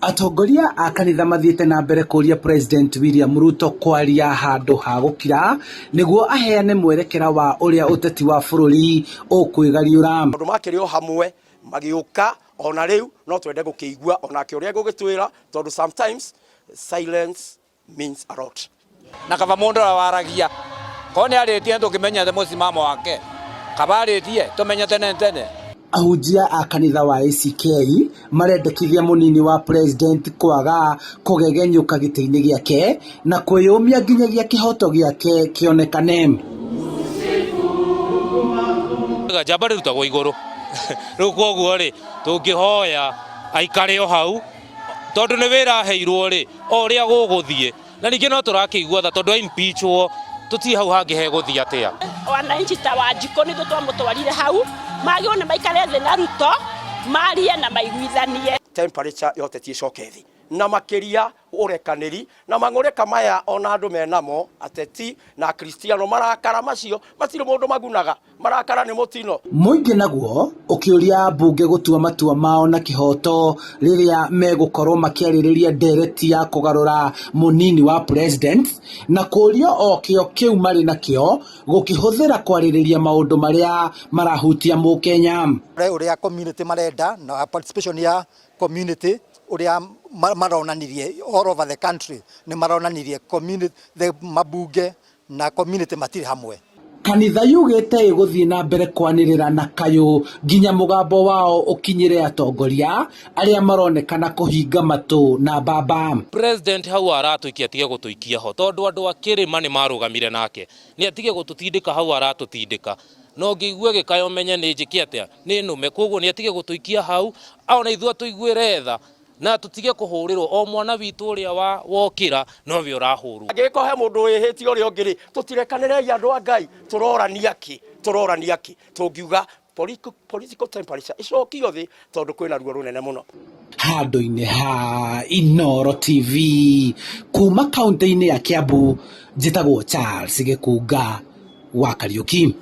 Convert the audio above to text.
Atongoria a kanitha mathiĩte na mbere kũũria President William Ruto kwaria handũ ha gũkira nĩguo aheane mwerekera wa ũrĩa ũteti wa bũrũri ũkwĩgariũra. Tondũ makĩrĩ o hamwe magĩũka ona rĩu no twende gũkĩigua onake ũrĩa egũgĩtwĩra tondũ sometimes silence means a lot. Na kaba mũndũ ũrĩa waragia korwo nĩ arĩtie tũkĩmenyete mũsimamo wake, kaba arĩtie tũmenye tene tene. Ahunjia a kanitha wa ACK marendekithia mũnini wa president kwaga kũgegenyũka gĩtĩ-inĩ gĩake na kwĩyũmia nginyagia kĩhoto gĩake kĩonekane. Njamba rĩrutagwo igũrũ rĩu koguo rĩ tũngĩhoya aikare o hau tondũ nĩ wĩra aheirwo rĩ o ũrĩa gũgũthiĩ na ningĩ no tũrakĩigua tha tondũ impeachwo tũtiĩ hau hangĩ hegũthiĩ atĩa. Wananchi ta Wanjikũ nithuĩ twamũtwarire hau, magĩrĩirwo nĩ maikare thĩ na Ruto marie na maiguithanie. Temperature ya ũteti ĩcoke thĩ na makĩria ũrekanĩri na mang'ũrĩka maya ona andũ menamo ateti na akristiano marakara macio matirĩ mũndũ magunaga marakara nĩ mũtino. Mũingĩ naguo ũkĩũria ambunge gũtua matua mao na kĩhoto rĩrĩa megũkorwo makĩarĩrĩria ndereti ya kũgarũra mũnini wa president na kũũrio o kĩo kĩu marĩ nakĩo gũkĩhũthĩra kwarĩrĩria maũndũ marĩa marahutia mũkenya. Ũrĩa community marenda na participation ya community ũrĩa maronanirie all over the country nĩ maronanirie community the mabunge na community matirĩ hamwe. Kanitha yugĩte ĩgũthiĩ na mbere kwanĩrĩra na kayũ nginya mũgambo wao ũkinyĩre atongoria arĩa maronekana kũhinga matũ na mbamba. President hau aratũikia atige gũtũikia ho tondũ andũ a kĩrĩma nĩ marũgamire nake nĩ atige gũtũtindĩka hau aratũtindĩka na ũngĩigua gĩkayo menye nĩ njĩke atĩa nĩ nũme koguo nĩ atige gũtũikia hau ona ithuĩ atũiguĩre tha na tũtige kũhũrĩrwo o mwana witũ ũrĩa wa wokĩra nowe ũrahũrwo. Angĩgĩkorwo he mũndũ wĩhĩtie ũrĩa ũngĩ rĩ, tũtirekanĩrei andũ a Ngai, tũrorania kĩ? Tũrorania kĩ? Tũngiuga political temperature ĩcokio thĩ tondũ kwĩna ruo rũnene mũno. Handũ-inĩ ha Inooro TV kuma kaũntĩ-inĩ ya Kiambu, njĩtagwo Charles Gĩkunga wa Kariũki.